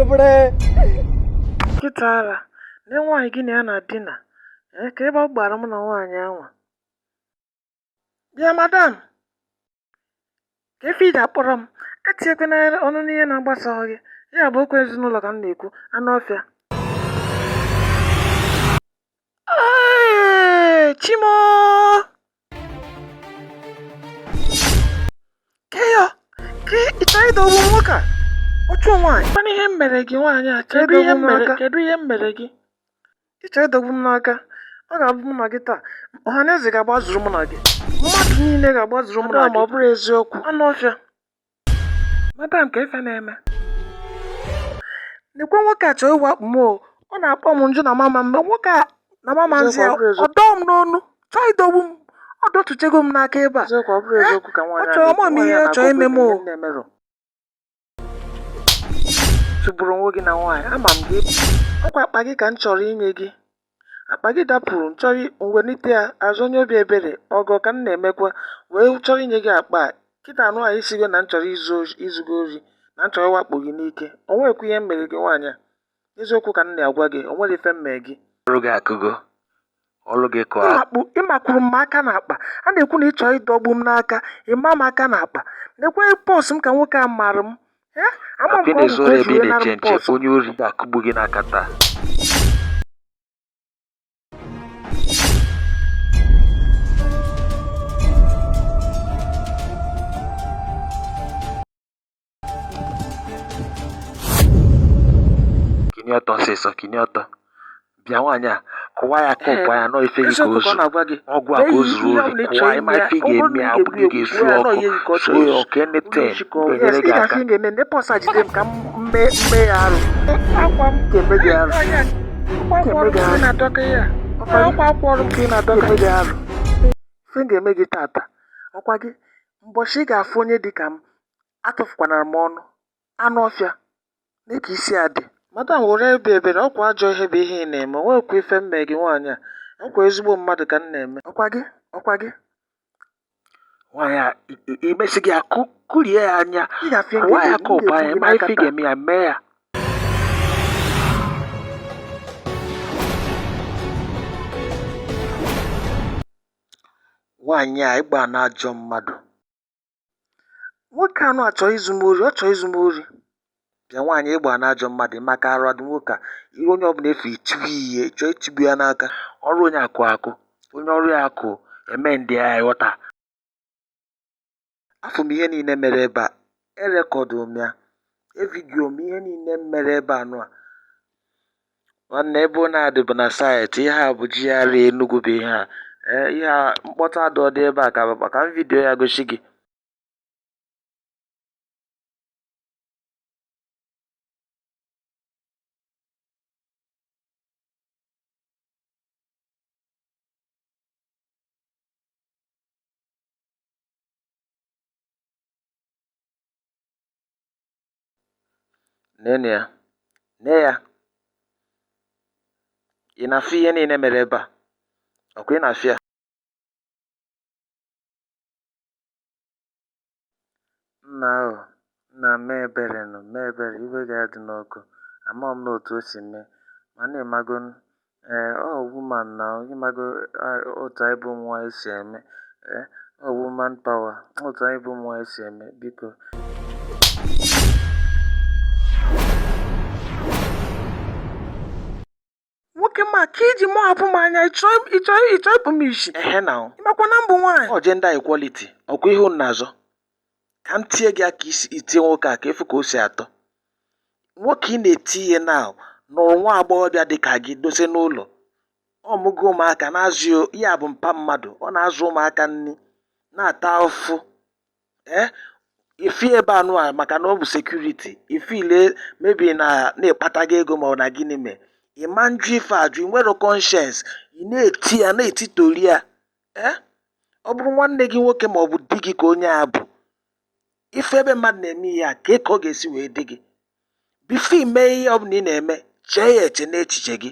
कपड़े। Nkịta ara na nwaanyị gị na ya na-adina, ee, ka ebe ọ gbara mụ na nwaanyị anwa. Bịa, madam, ka efe iji akpọrọ m etinyekwana ọnụ n'ihe na-agbasaghị gị. Ya bụ okwu ezinụlọ ka m na-ekwu, anụ ọfịa. Ee, Chimo! Keyo, ke ị chọrọ ịdọgbu nwoke a? Otu nwaanyị. Kwanụ ihe m mere gị, nwaanyị a? Kedu ihe m mere? Kedu ihe m mere gị? Ị chọrọ ịdọgbu m n'aka? Ọ ga-abụ mụ na gị taa. Ọha na eze ga-agbazuru mụ na gị. Mmadụ niile ga-agbazuru mụ na gị. Ma ọ bụrụ eziokwu. Anụ ọfịa. Madam, ka ife na-eme. Nekwe nwoke a chọrọ ịwakpo m o. Ọ na-akpọ m njụ na mama m. Nwoke a na mama nzi ya, ọ dọọ m n'onu, chọọ ịdọgbu m. Ọ dọtụchego m n'aka ebe a. Ọ chọrọ ọma m ihe ọ chọrọ ime m o. Tụgburu onwe gị na nwaanyị, ama m gị. Ọkwa akpa gị ka m chọrọ inye gị. Akpa gị dapụrụ, m chọrọ mwenite ya azụ onye obi ebere, ọgọ ka m na-emekwa, wee chọrọ inye gị akpa a. Kịta anụ a isigo na m chọrọ izu gị ori, na m chọrọ ịwakpo gị n'ike. O nwekwa ihe m mere gị, nwaanyị a. Eziokwu ka m na-agwa gị, o nwere ife m mere gị. Ọrụ gị akụgo. Ọrụ gị kụọ. Ị makwuru m aka n'akpa. A na-ekwu na ị chọrọ ịdọgbu m n'aka, ị ma m aka n'akpa. Nekwe purse m ka nwoke a mara m. Ama m Akwa ị ka ọ bụ na-ezu ka ori o ebe ji ị wee nara na-eche m nche, purse m. onye ori ga-akụgbu gị n'aka taa. Kinie ọtọ ọsịsọ, kinie ọtọ. Bịa, nwaanyị a, kụwa ya kọpụ anya nọọ ife gị ka Eziokwu o ka ọ zuru. na-agwa gị. Ọgwụ a Lee ka o ihe zuru ihe ori. ọbụla ị Kụwa chọrọ ịma ime ya, ife ị ọ bụrụ ga-eme na ya, ị ọ bụ ga-egbu gị egbu, ga-esu gbuo ya nọọ ọkụ. ihe gị ka ọ Suo chọrọ ya izu. ọkụ, anything Onye isi ka ọ bụ. ga-enyere Yes, gị ị aka. ga-afụ ihe ga-eme ndị purse a jide m ka m mee mee ya arụ. Akwa m Ga-eme gị arụ. Akwa akwa ọrụ m ka ị na-adọka ihe a. Akwa akwa ọrụ m ka ị na-adọka. Ga-eme gị arụ. Ife m ga-eme gị tata. Ọkwa gị, mbọchị ị ga-afụ onye dị ka m, atụfukwanara m ọnụ. Anụ ọfịa, lee ka isi a dị. Madam, were obi ebere, ọkwa ajọ ihe bụ ihe ị na-eme. O nwekwa ife m mee gị, nwaanyị a. Ọkwa ezigbo mmadụ ka m na-eme. Ọkwa gị, ọkwa gị. Nwaanyị a, imesi gị akụ, kụrie ya anya. Ị ga-afụ ihe m Kụwa ya ga-eme, m kọpụ ga-ebu anya, gị ịma n'aka ife ị taa. ga-eme ya, mee ya. Nwaanyị a, ịgba na ajọ mmadụ. Nwoke anụ a chọrọ izu m ori, ọ chọrọ izu m ori. Bịa, nwaanyị, ịgba na ajọ mmadụ, maka arụ adị nwoke a. Ihe onye ọbụla efu itigbu ihe, chọọ itigbu ya n'aka. Ọrụ onye akụ akụ, onye ọrụ ya akụ, eme ndị ya ịghọta. Afụ m ihe niile mere ebe a, erecordụ m ya, evideo m ihe niile mere ebe anụ a. Nwanne, ebe ọ na-adị bụ na site, ihe a bụ GRA Enugu bụ ihe a. Ee, ihe a mkpọtụ adọ dị ebe a ka ka m video ya gosi gị. Nene ya, nee ya. Ị na-afụ ihe niile mere ebe a? Ọkwa ị na-afụ ya? Nna ahụ, nna, mee ebere nụ, mee ebere, iwe ga-adị n'ọkụ. Ama m na otu o si mee. Mana ịmago, ee, ọ woman na ịmago otu anyị bụ ụmụ nwaanyị si eme. Ee, ọ woman power, otu anyị bụ ụmụ nwaanyị si eme, biko. Nwoke ma ka iji mụ hapụ m anya, ị chọọ ịkpụ m isi. Ehe na Ị makwa na m bụ nwaanyị. Ọ gender equality, ọkwa ihe unu na-azọ. Ka m tie gị aka isi itie nwoke a ka efu ka o si atọ. Nwoke ị na-eti ihe na nụrụ nwa agbọghọbịa dị ka gị dose n'ụlọ. Ọ mụgo ụmụaka na-azụ ya bụ mpa mmadụ, ọ na-azụ ụmụaka nri, na-ata afụfụ. Ee, ifi ebe anụ a maka na ọ bụ security, ifile mebi na na-ekpata gị ego ma ọ na gịnị mee. Ị ma njụ ife ajụ, ị nwere conscience, ị na-eti ya na-etitori ya. Ee, ọ bụrụ nwanne gị nwoke ma ọ bụ di gị ka onye a bụ, ife ebe mmadụ na-eme ihe a ka ọ ga-esi wee dị gị. Before ime ihe ọbụla ị na-eme, chee ya eche n'echiche gị.